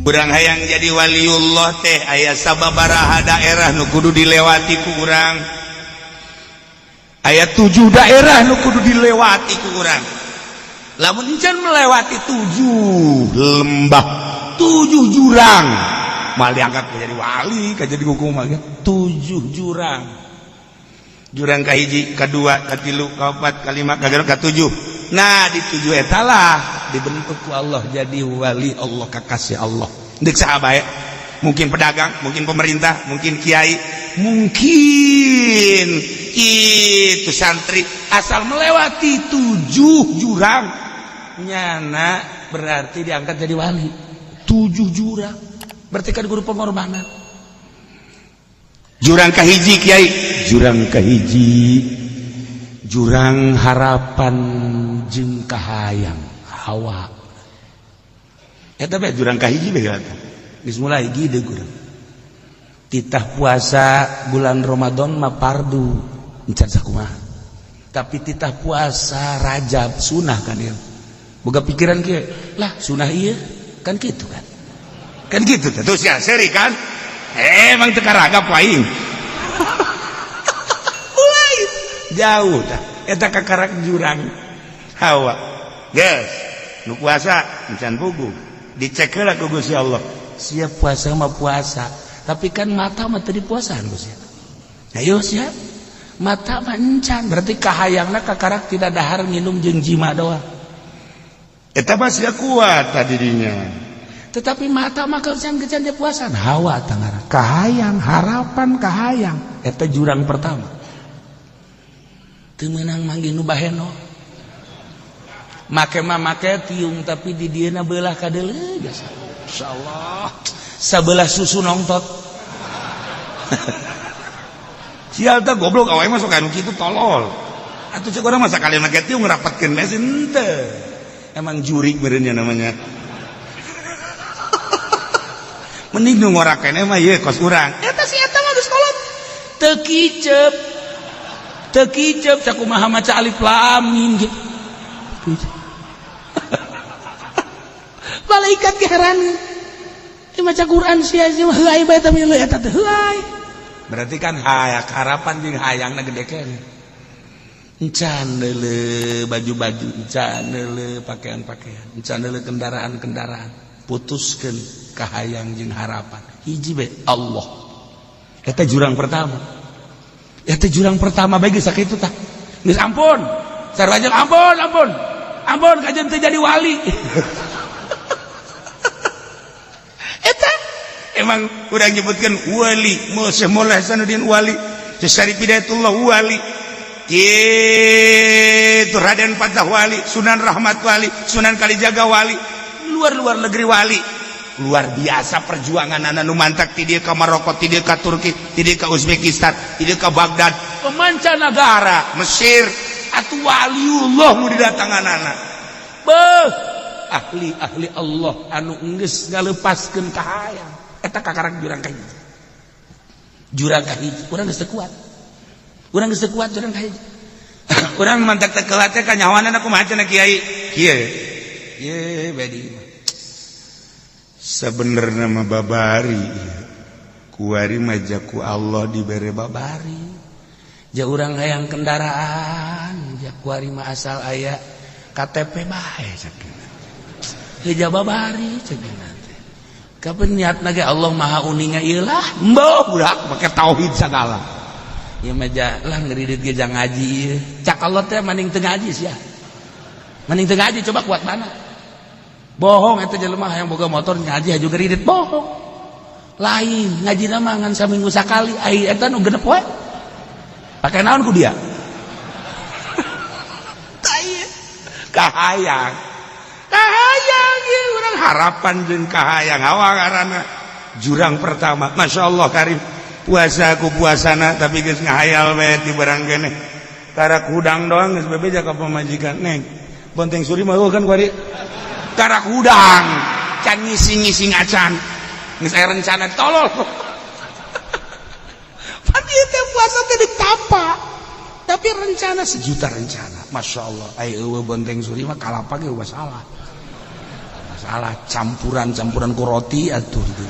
Urang hayang jadi waliullah teh aya sababaraha daerah nu kudu dilewati ku urang. Aya 7 daerah nu kudu dilewati ku urang. Lamun encan melewati 7 lembah, 7 jurang, mal diangkat jadi wali, ka jadi hukum 7 jurang. Jurang kahiji, kadua, katilu, kaopat, kalima, kagenep, katujuh. Nah, di 7 etalah dibentuk ku Allah jadi wali Allah, kakasih Allah. Ndek saha bae? Mungkin pedagang, mungkin pemerintah, mungkin kiai, mungkin itu santri, asal melewati 7 jurang nyana berarti diangkat jadi wali. 7 jurang berarti kan guru pengorbanan. Jurang kahiji, kiai, jurang kahiji jurang harapan jeung kahayang hawa. Eta bae jurang kahiji bae eta. Geus mulai gide urang. Titah puasa bulan Ramadan mah fardu encan sakumaha. Tapi titah puasa Rajab sunah kan ieu. Boga pikiran kieu, lah sunah ieu kan kitu kan. Kan gitu terus ya seri kan. Emang teu karagap aing. Mulai jauh tah eta kakarak jurang hawa. Geus nu puasa encan puguh dicek heula ku Gusti Allah. Siap puasa mah puasa, tapi kan mata mah teu dipuasaan Gusti. Ayo siap. Mata mah encan, berarti kahayangna kakarak tidak dahar minum jeung jima doang. Eta mah sia kuat tadi dinya. Tetapi mata mah kencan kencan dia puasa hawa tangara kahayang harapan kahayang eta jurang pertama. Teu meunang manggih nu baheno. Make mah make tiung tapi di dieuna beulah ka deuleu biasa. Insyaallah sabelah susu nongtot. Sial teh goblok awewe mah sok anu kitu tolol. Atuh cek urang masa kali make tiung ngrapatkeun mesin henteu. Emang jurik meureun namanya. Mending nu ngorak keneh mah ieu kos urang. Eta si eta mah geus kolot. Teu kicep. Teu kicep sakumaha maca alif lam mim gitu. Malaikat keheran. Ieu maca Quran sia sia mah heuay bae tapi eta teh heuay. Berarti kan hayang harapan jeung hayangna gede keneh. Encan deuleu baju-baju, encan deuleu pakaian-pakaian, encan deuleu kendaraan-kendaraan. Putuskeun kahayang jeung harapan. Hiji bae Allah. Eta jurang pertama. Eta jurang pertama bae geus sakitu tah. Geus ampun. Sarua ampun, ampun. Ampun kajeun teu jadi wali. Eta emang urang nyebutkeun wali, Syekh Mola Hasanuddin wali, Syekh Syarif Hidayatullah wali. Kitu Raden Fatah wali, Sunan Rahmat wali, Sunan Kalijaga wali, luar-luar negeri wali. Luar biasa perjuangan anak nu mantak ti dieu ka Maroko, ti dieu ka Turki, ti dieu ka Uzbekistan, ti dieu ka Baghdad, ke mancanagara, Mesir, atuh waliullah nu didatangan anak. Beuh, ahli-ahli Allah anu geus ngalepaskeun kahayang. Eta kakarak jurang kahiji. Jurang kahiji, urang geus teu kuat. Urang geus teu kuat jurang kahiji. Urang mantak teh kelat teh kanyahoanana kumaha cenah kiai? Kieu. Ye bedi. Sebenarnya mah babari kuari majaku Allah dibere babari. Ja urang hayang kendaraan, ja kuari mah asal aya KTP bae cek. Ja babari cek teh. Kapan niatna ge Allah Maha uninga ieu lah, emboh budak make tauhid sagala. Ieu mah ja lah ngeridit ge jang ngaji ieu. Cak Allah teh maning teu ngaji sia. Maning teu ngaji coba kuat mana? Bohong eta jelema hayang boga motor ngaji aju geridit bohong. Lain ngaji mah ngan saminggu sakali ai eta nu genep poe. Pake naon ku dia? Tai. Kahayang. Kahayang ieu urang harapan jeung kahayang hawa ngaranna. Jurang pertama, Masya Allah karim. Puasa ku puasana tapi geus ngahayal bae di barang keneh. Karak hudang doang geus bebeja ka pamajikan neng. Bonteng suri mah kan kuari. Karak hudang can ngising-ngising acan geus aya rencana tolol. Pan ieu teh puasa teh ditapa tapi rencana sejuta rencana. Masya Allah ai eueuh bonteng suri mah kalapa ge masalah. Salah campuran-campuran ku roti atuh gitu.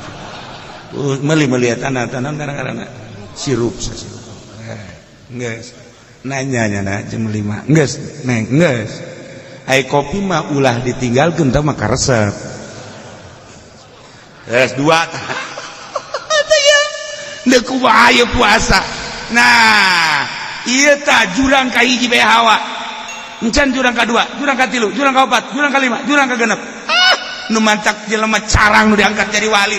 Meuli-meuli eta tanah kadang-kadang sirup sirup. Geus. Nanya nya na jam 5. Geus, neng, geus. Ai kopi mah ulah ditinggalkeun tah mah karesep. Geus dua. Deuk kumaha ieu puasa. Nah, ieu tah jurang ka hiji bae hawa. Encan jurang ka dua, jurang ka tilu, jurang ka opat, jurang ka lima, jurang ka genep. Ah, nu mantak jelema carang nu diangkat jadi wali.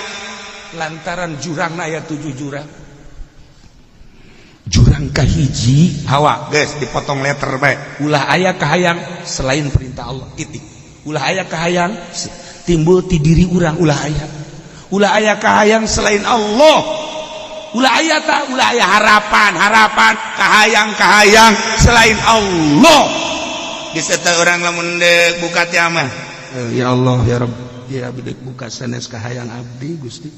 Lantaran jurangna aya 7 jurang. Jurang kahiji hawa, geus dipotong letter bae. Ulah aya kahayang selain perintah Allah, titik. Ulah aya kahayang timbul ti diri urang, ulah aya. Ulah aya kahayang selain Allah. Ulah aya ta, ulah aya harapan, harapan, kahayang, kahayang selain Allah. Geus eta urang lamun deuk buka teh mah. Ya Allah ya Rabb, ya abdi deuk buka sanes kahayang abdi Gusti.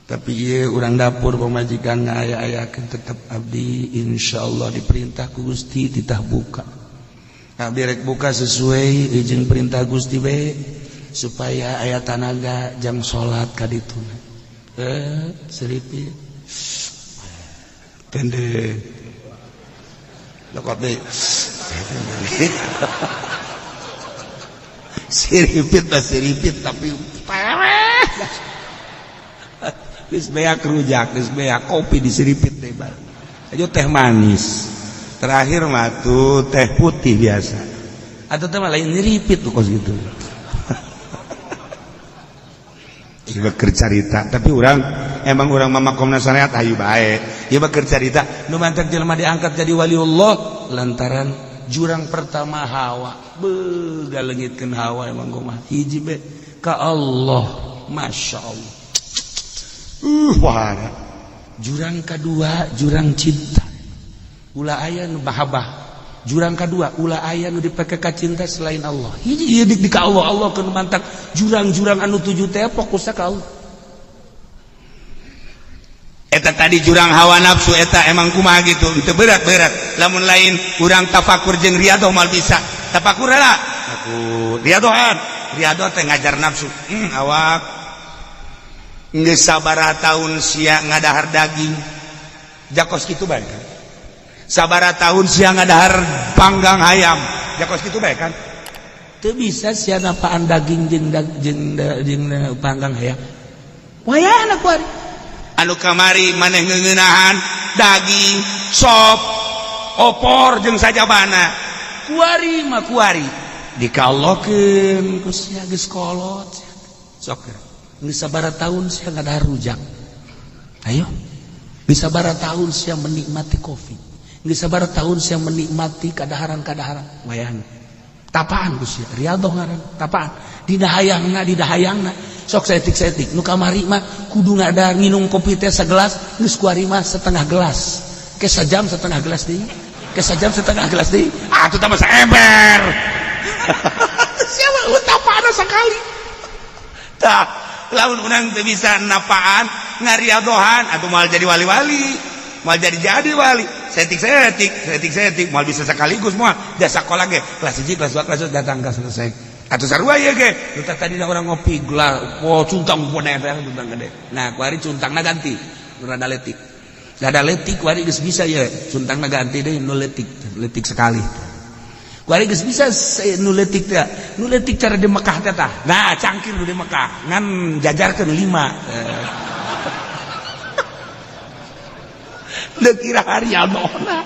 Tapi ieu urang dapur pamajikan ngaya-ayakeun tetep abdi insyaallah diperintah ku Gusti titah buka. Abdi rek buka sesuai jeung perintah Gusti bae supaya aya tanaga jang salat ka dituna. Seripit. Pendek. Lokot deui. Siripit lah siripit tapi peweh. Geus beak rujak, geus beak kopi disiripit deh bae. Aja teh manis. Terakhir mah tuh teh putih biasa. Atau teh mah lain nyiripit tuh kos gitu. Ieu keur carita, tapi urang emang urang mah makomna syariat hayu bae. Ieu mah keur carita nu mantak jelema diangkat jadi waliullah lantaran jurang pertama hawa. Beuh galeungitkeun hawa emang kumaha. Hiji be ka Allah, Masya Allah. Wahara. Jurang kedua jurang cinta. Ulah aya nu mahabbah. Jurang kedua ulah aya nu dipake ka cinta selain Allah. Hiji ieu di ka Allah, Allah keun mantak jurang-jurang anu tujuh teh fokusna ka Allah. Eta tadi jurang hawa nafsu eta emang kumaha gitu, teu berat-berat. Lamun lain urang tafakur jeung riadoh moal bisa. Tafakur heula. Tafakur riadohan. Riadoh teh ngajar nafsu. Awak geus sabaraha tahun sia ngadahar daging jakos kitu bae kan, sabaraha tahun sia ngadahar panggang hayam jakos kitu bae kan, teu bisa sia napaan daging jeung jeung panggang hayam wayahna kuari anu kamari maneh ngeuneunahan daging sop opor jeung sajabana kuari mah kuari dikaolokeun ku sia geus kolot sok. Bisa bara tahun sia ngadahar rujak, ayo bisa bara tahun sia menikmati kopi, bisa bara tahun sia menikmati kadaharan-kadaharan wayahna tapaan ku sia riadoh ngaran tapaan dina hayangna dina hayangna sok saeutik-saeutik nu kamari mah kudu ngadahar nginum kopi teh segelas geus kuari mah setengah gelas ke sajam setengah gelas deui ke sajam setengah gelas deui atuh tambah saember sia mah tapaan sekali tah. Lamun urang teu bisa napaan ngariadohan atau moal jadi wali-wali, moal jadi wali. Setik-setik, setik-setik moal bisa sekaligus moal. Da sakola ge kelas 1, kelas 2, kelas 3 datang ka selesai. Atuh sarua ieu ge. Nu tadi urang ngopi gelar, oh cuntang pone teh cuntang gede. Nah, kuari cuntangna ganti, nu rada leutik. Rada leutik kuari geus bisa ye, cuntangna ganti deui nu leutik, leutik sekali. Kuari geus bisa nu leutik teh, nu leutik cara di Mekah teh tah. Nah, cangkir nu di Mekah ngan jajarkeun 5. Deuk kira harianona.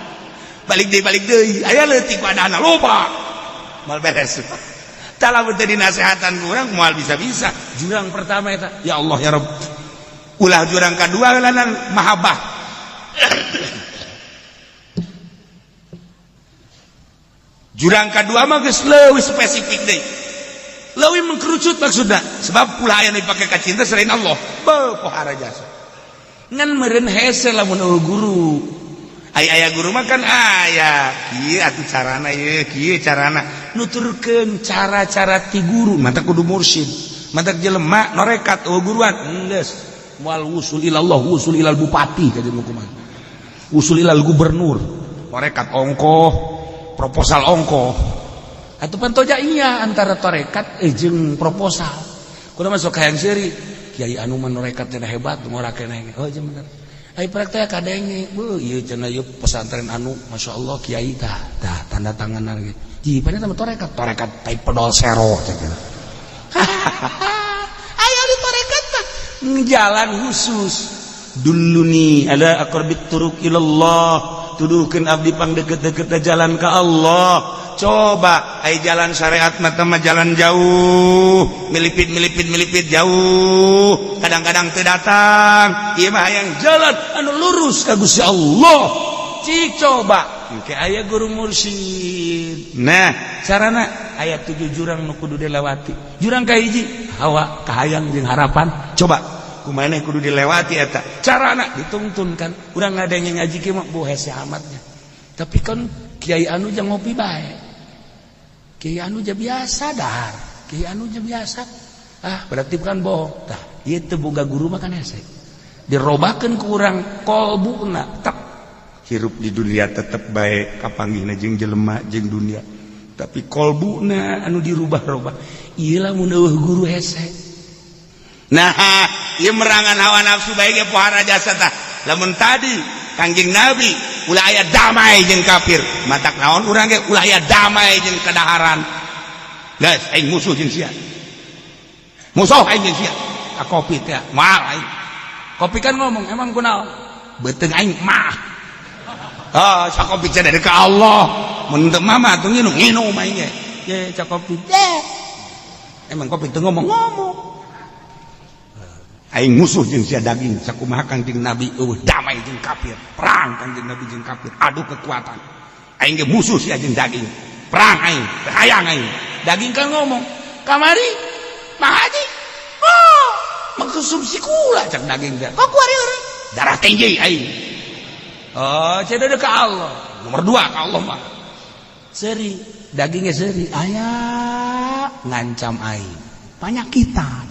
Balik deui, aya leutik wadahna loba. Moal beres. Tah lamun teu dinasehatan ku urang moal bisa-bisa. Jurang pertama eta, ya Allah ya Rabb. Ulah jurang kadua lanan mahabbah. Jurang kedua mah geus leuwih spesifik deui. Leuwih mengkerucut maksudna sebab ulah aya nu dipake ka cinta selain Allah. Beuh pohara jasa. Ngan meureun hese lamun eueuh guru. Ai aya guru mah kan aya kieu atuh carana ieu kieu carana nuturkeun cara-cara ti guru mantak kudu mursyid. Mantak jelema norekat eueuh guruan geus moal wusul ilallah wusul ilal bupati ka jeung kumaha. Wusul ilal gubernur. Norekat ongkoh proposal ongkoh. Atuh pantoja iya antara tarekat jeung proposal. Kudu masuk hayang seuri. Kiai anu mah norekat cenah hebat ngora keneh. Oh jeung bener. Ai praktek kadenge, beuh ieu cenah ieu pesantren anu masyaallah kiai tah tah tanda tangan lagi. Ji pada sama tarekat, tarekat tai pedol sero cenah. Ayo di tarekat mah jalan khusus. Duluni ala aqrabit turuq ilallah, tuduhkeun abdi pang deket-deket jalan ka Allah. Coba ai jalan syariat mah mah jalan jauh, milipit milipit milipit jauh, kadang-kadang teu datang. Ieu mah hayang jalan anu lurus ka Gusti Allah. Cik coba engke aya guru mursyid. Nah, carana aya 7 jurang nu kudu dilewati. Jurang kahiji hawa kahayang jeung harapan. Coba kumaha kudu dilewati eta. Carana dituntun kan. Urang ngadenge ngaji kieu mah bu hese amatnya. Tapi kan kiai anu jeung ngopi bae. Kiai anu je biasa dahar. Kiai anu je biasa. Ah, berarti bukan bohong. Tah, ieu teu boga guru mah kan hese. Dirobakeun ku urang kolbuna tep hirup di dunia tetep bae kapanggihna jeung jelema jeung dunia. Tapi kolbuna anu dirubah-rubah. Ieu lamun eueuh guru hese. Nah, ieu merangan hawa nafsu bae ge pohara jasa tah. Lamun tadi Kangjeng Nabi ulah aya damai jeung kafir, matak naon urang ge ulah aya damai jeung kadaharan. Geus aing musuh jeung sia. Musuh aing jeung sia. Ka kopi teh moal aing. Kopi kan ngomong, emang kunaon? Beuteung aing mah. Ah, sa kopi teh dari ka Allah. Mun teu mama atuh nginum, nginum aing ge. Ye ca kopi teh. Emang kopi teu ngomong ngomong. Aing musuh jeung sia daging sakumaha Kangjeng Nabi eueuh damai jeung kafir, perang Kangjeng Nabi jeung kafir, adu kekuatan. Aing ge musuh sia jeung daging, perang aing, hayang aing. Daging kan ngomong, kamari Mang Haji, oh, mengkonsumsi kula cak daging teh. Kok kuari eureun? Darah tinggi aing. Oh, cedek ke Allah. Nomor 2 ke Allah mah. Seri, dagingnya seri, aya ngancam aing. Panyakitan.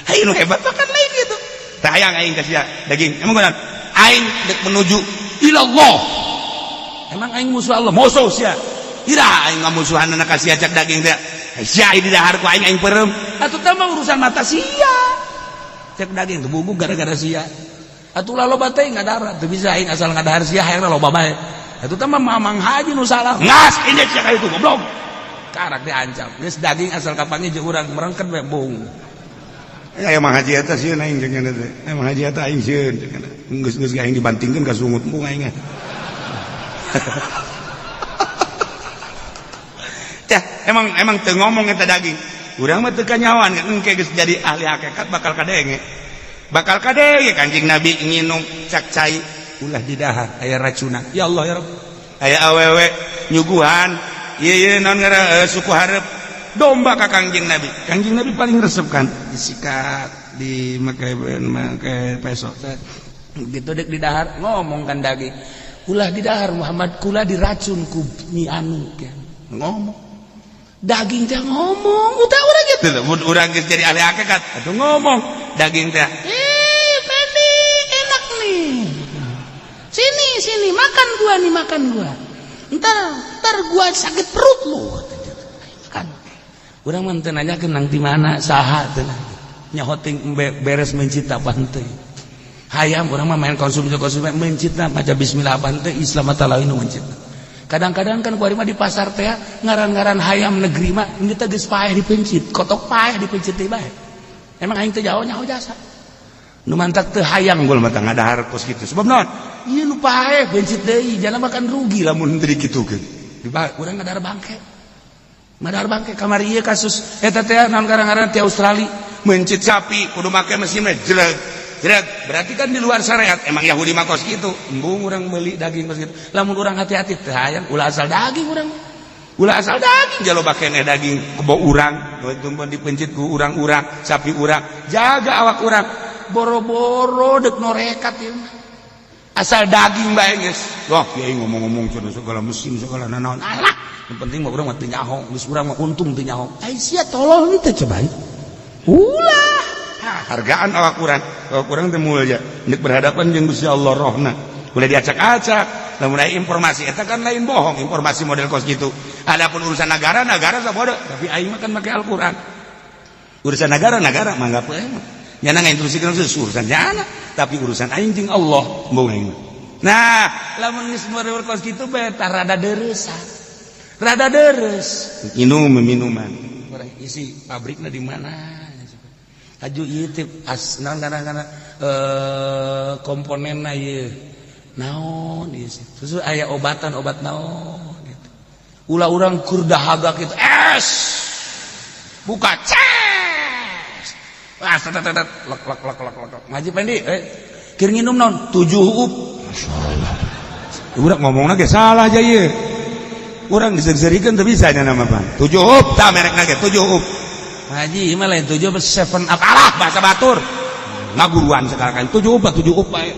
Aing nu hebat kan lain gitu. Tah hayang aing ka sia daging. Emang kunaon? Aing dek menuju ilallah. Emang aing musuh Allah? Musuh sia. Ira aing ngamusuhanna ka sia cak daging teh. Sia di dahar ku aing aing peureum. Atuh teh mah urusan mata sia. Cek daging teu bugu gara-gara sia. Atuh lah loba teh ngadahar, teu bisa aing asal ngadahar sia hayangna loba bae. Atuh teh mah Mamang Haji nu salah. Ngas ini sia ka itu goblok. Karak diancam. Geus daging asal kapanggih jeung urang merengket we bung. Ya Mang Haji eta sieun aing jeung teh. Mang Haji eta aing sieun geus-geus aing dibantingkeun ka sungut embung aing. Tah, emang emang teu ngomong eta daging. Urang mah teu kanyawan engke geus jadi ahli hakikat bakal kadenge. Bakal kadenge Kanjeng Nabi nginum cak cai ulah didahar aya racunan. Ya Allah ya Rabb. Aya awewe nyuguhan ieu ieu naon ngaran suku hareup domba ka Kangjeng Nabi. Kangjeng Nabi paling resep kan disikat di make make peso. Gitu dek didahar ngomong kan daging. Ulah didahar Muhammad kula diracun ku nyi anu kan. Ngomong. Daging teh ngomong, udah urang gitu mun urang geus jadi ahli hakikat atuh ngomong daging teh. Eh, Fendi enak nih. Sini sini makan gua nih makan gua. Ntar ntar gua sakit perut lu. Makan. Urang mah teu nanyakeun nang di mana saha teu nyaho ting beres mencita pantai. Hayam urang mah main konsumsi konsumsi mencitna maca bismillah pantai Islam atalah nu mencitna. Kadang-kadang kan kuari mah di pasar teh ngaran-ngaran hayam negeri mah ini teh geus paeh dipencit, kotok paeh dipencit teh bae. Emang aing teh jauh nyaho jasa. Nu mantak teu hayang gol mah ngadahar kos kitu. Sebab naon? Ieu nu paeh pencit deui, jangan makan rugi lamun teu dikitukeun. Di urang ngadahar bangke. Ngadahar bangke kamari ieu kasus eta teh naon ngaran-ngaran ti Australia mencit sapi kudu make mesin mah jelek. Jelek, berarti kan di luar syariat. Emang Yahudi mah kos kitu. Embung urang meuli daging kos kitu. Lamun urang hati-hati teu hayang ulah asal daging urang. Ulah asal daging jalo keneh daging kebo urang, tumpun dipencit ku urang-urang, sapi urang. Jaga awak urang. Boro-boro dek norekat ieu mah. Asal daging bae geus. Wah, kiai ngomong-ngomong cenah segala mesin segala nanaon. Alah, yang penting mah urang mah teu nyaho, geus urang mah untung teu nyaho. Ai sia tolol teh coba. Ulah. Hargaan awak urang teh mulia. Nek berhadapan jeung Gusti Allah rohna. Ulah diacak-acak. Lamun aya informasi eta kan lain bohong, informasi model kos gitu. Adapun urusan negara, negara sabodo, tapi aing mah kan make Al-Qur'an. Urusan negara, negara mangga poe mah. Nyana ngainstruksikeun urusan nyana, tapi urusan aing jeung Allah embung aing. Nah, lamun geus model kos kitu bae tah rada deureusan. Rada deres. Minum minuman. Orang isi pabrikna di mana? Aju ieu teh as naon kana komponenna ieu. Naon ieu sih? Susu aya obatan obat naon gitu. Ulah urang keur dahaga kitu. Es. Buka ces. Wah, tet tet tet lek lek lek lek lek. Ngaji Pendi, keur nginum naon? 7 up. Masyaallah. Urang ngomongna ge salah aja ieu. Urang diseri-serikeun teu bisa nya nama pan. 7 up tah merekna ge 7 up. Haji mah lain 7 7 up. Alah bahasa batur. Ngaguruan sekarang kan 7 up 7 up bae.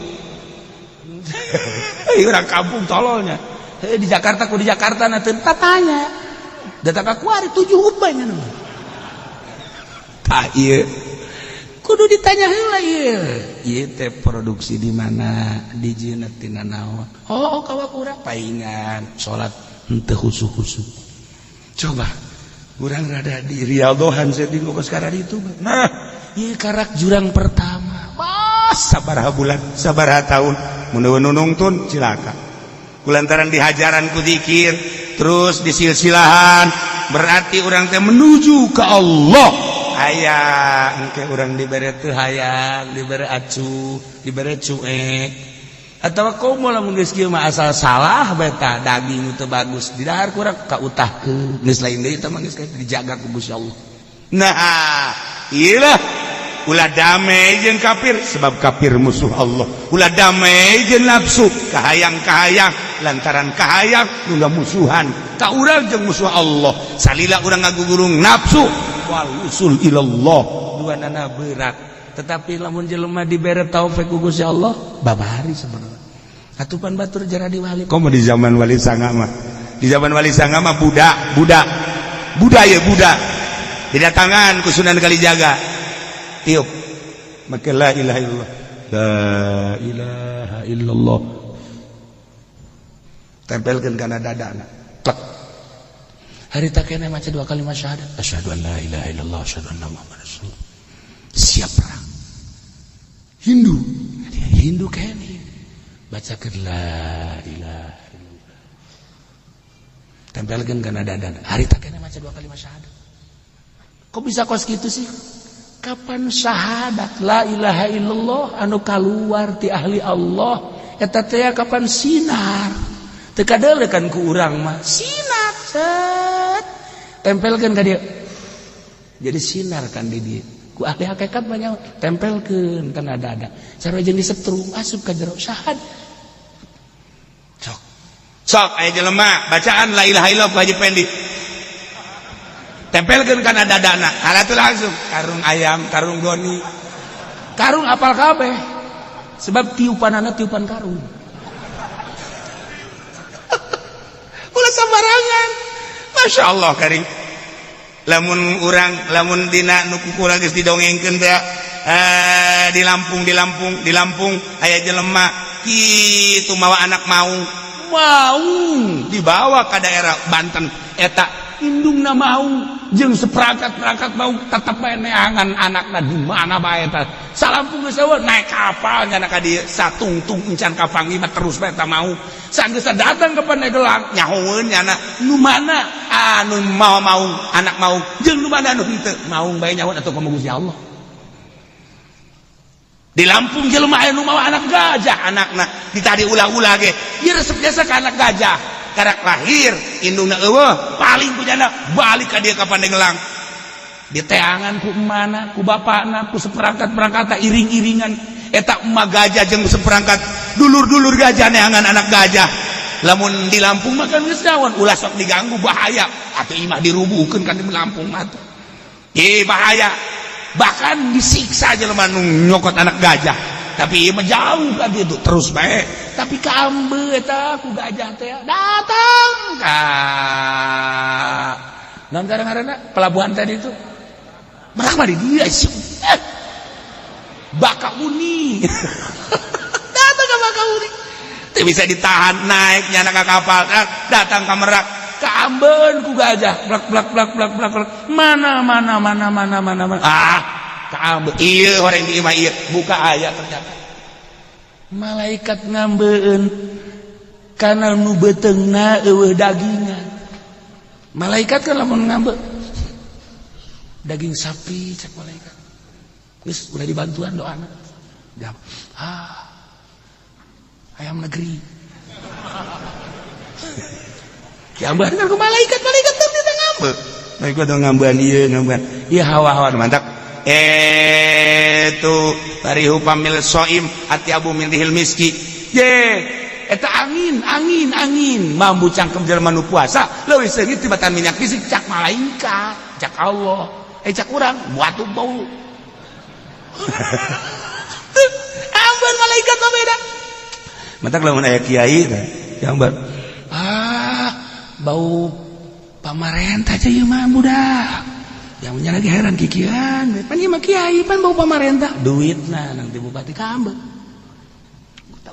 Urang kampung tololnya. Heuh di Jakarta ku di Jakarta na teu tatanya. Datang ka kuari 7 up bae nya. Tah ieu kudu ditanya heula ieu. Ieu teh produksi di mana? Dijieunna tina naon? Oh, kawa kurang paingan salat henteu khusyuk-khusyuk. Coba urang rada di riyadhohan sedih kok sekarang itu. Nah, ieu karak jurang pertama. Mas sabaraha bulan, sabaraha tahun mun nungtun cilaka. Kulantaran dihajaran ku zikir, terus disilsilahan, berarti urang teh menuju ke Allah. Hayang engke urang dibere teu hayang, dibere acuh, dibere cuek. Atawa komo lamun geus kieu mah asal salah bae tah daging teu bagus didahar kurang kautahkeun geus lain deui eta mah geus dijaga ku Gusti Allah. Nah, ieu lah ulah damai jeung kafir sebab kafir musuh Allah. Ulah damai jeung nafsu kahayang-kahayang lantaran kahayang nu musuhan ka urang jeung musuh Allah. Salila urang ngagugurung nafsu wal usul ilallah dua nana berat. Tetapi lamun jelema dibere taufik ku Gusti Allah babari sebenarnya. Atupan batur jara di wali. Komo di zaman wali sanga mah. Di zaman wali sanga mah budak, budak. Budak ya budak. Didatangan ku Sunan Kalijaga. Tiup. Maka la ilaha illallah. La ilaha illallah. Tempelkeun kana dadana. Plek. Harita keneh maca dua kalimat syahadat. Asyhadu an la ilaha illallah, asyhadu anna Muhammadar Rasulullah. Siap perang. Hindu. Dia Hindu kene. Bacakeun la ilaha illallah. Tempelkeun kana dadana. Harita keneh maca dua kalimat syahadat. Kok bisa kos gitu sih? Kapan syahadat la ilaha illallah anu kaluar ti ahli Allah eta teh kapan sinar teu kadeuleu kan ku urang mah sinar set tempelkeun ka dieu jadi sinar kan di dieu ku ahli hakikat banyak tempelkeun kana dada sarua jeung disetrum asup ka jero syahadat sok sok aya jelema bacaan la ilaha illallah ku Haji Pendi tempelkeun kana dadana ala tuh langsung karung ayam karung goni karung apal kabeh sebab tiupanana tiupan karung ulah sembarangan. Masya Allah karing lamun urang lamun dina nu kukurang geus didongengkeun teh di Lampung di Lampung di Lampung aya jelema kitu mawa anak maung maung dibawa ke daerah Banten eta indungna maung jeung seperangkat-perangkat maung tetep bae neangan anakna di mana bae eta salampung geus eueuh naik kapal nyana ka dieu satungtung encan kapanggih mah terus bae eta maung sanggeus datang ke Pandeglang nyahoeun nyana nu mana anu mawa maung anak maung jeung nu mana anu henteu maung bae nyahoeun atuh kumaha Gusti Allah. Di Lampung jelema aya nu mawa anak gajah anakna ditadi ulah-ulah ge ieu resep jasa ka anak gajah karak lahir indungna eueuh paling punyana balik ka dieu ka Pandeglang diteangan ku emana ku bapakna ku seperangkat-perangkat iring-iringan eta emak gajah jeung seperangkat dulur-dulur gajah neangan anak gajah lamun di Lampung mah kan geus naon ulah sok diganggu bahaya atuh imah dirubuhkeun kan di Lampung mah tuh ih bahaya bahkan disiksa jelema nu nyokot anak gajah tapi ieu mah jauh kan itu terus bae tapi kaambe eta ku gajah teh datang ka naon ngaranna pelabuhan tadi itu berapa di dia sih Bakauni datang ke Bakauni. Teu bisa ditahan, naik nyana ka kapal, datang ka Merak, kaambeun ku gajah, blak blak blak blak blak blak. Mana mana mana mana mana mana. Ah, kaambeun. Ieu horeng di imah ieu, buka aya ternyata. Malaikat ngambeun kana nu beuteungna eueuh dagingan. Malaikat kan lamun ngambe daging sapi cek malaikat. Geus ulah dibantuan doana. Ah, ayam negeri. Diambeun kan ku malaikat, malaikat teh teu ngambe. Malaikat ngambean ieu ngambean. Ieu hawa-hawa mantap. Itu barihu pamil soim atyabu min rihil miski. Ye, eta angin, angin, angin. Mambu cangkem jelema nu puasa leuwih seungit tibatan minyak fisik cak malaikat, cak Allah. Eh cak urang batu bau. Ambeun malaikat mah beda. Matak lamun aya kiai teh, jamban. Ah, bau pamarentah aja ieu mah budak. Yang punya lagi heran kikian, pan ieu mah kiai pan bau pamarentah, duitna nang ti bupati ka ambeun.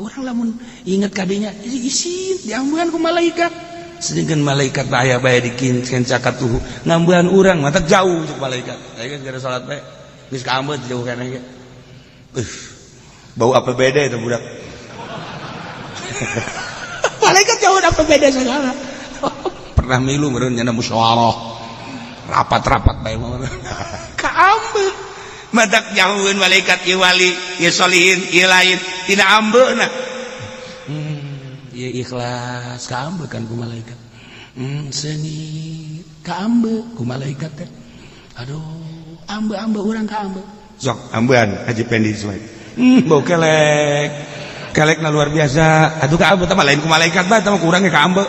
Urang lamun inget kadinya isin diambeun ku malaikat. Sedangkan malaikat bahaya bae dikenca katuhu ngambean urang mata jauh cek malaikat. Aya geus gara salat bae. Geus kaambeun jauh kana ge. Bau APBD itu budak. Malaikat jauh APBD segala. Pernah milu meureun nyana musyawarah. Rapat-rapat bae mah. Kaambeun. Matak jauheun malaikat ieu wali, ieu solihin, ieu lain tina ambeuna. Ieu ikhlas kaambe kan ku malaikat. Seungit kaambe ku malaikat teh. Aduh, ambe-ambe urang kaambe. Sok ambean Haji Pendi suai. Bau kelek. Kelekna luar biasa. Atuh kaambe teh mah lain ku malaikat bae, teh mah ku urang ge kaambe.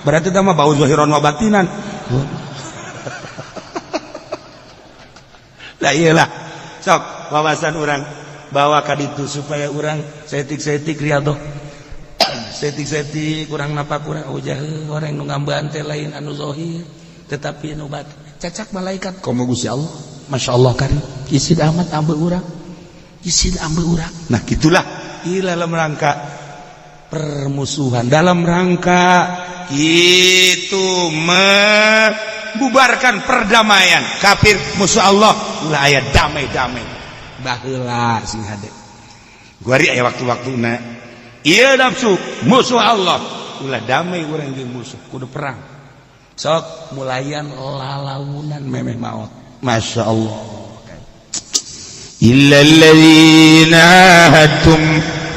Berarti teh mah bau zahiron wa batinan. Lah iyalah. Sok wawasan urang bawa ka ditu supaya urang setik-setik riadoh. Setik-setik kurang napak kurang ujah orang nu ngambean teh lain anu zahir tetapi anu batin. Cacak malaikat komo Gusti Allah. Masya Allah karim. Isin amat ambe urang. Isin ambe urang. Nah gitulah ieu dalam rangka permusuhan, dalam rangka itu membubarkan perdamaian kafir musuh Allah ulah aya damai-damai baheula sing hade. Guari aya waktu-waktuna ieu nafsu musuh Allah ulah damai urang jeung musuh kudu perang. Sok mulayan lalaunan memeh maot. Masya Allah. Illa alladzina ahadtum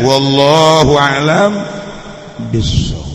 wallahu a'lam bissawab.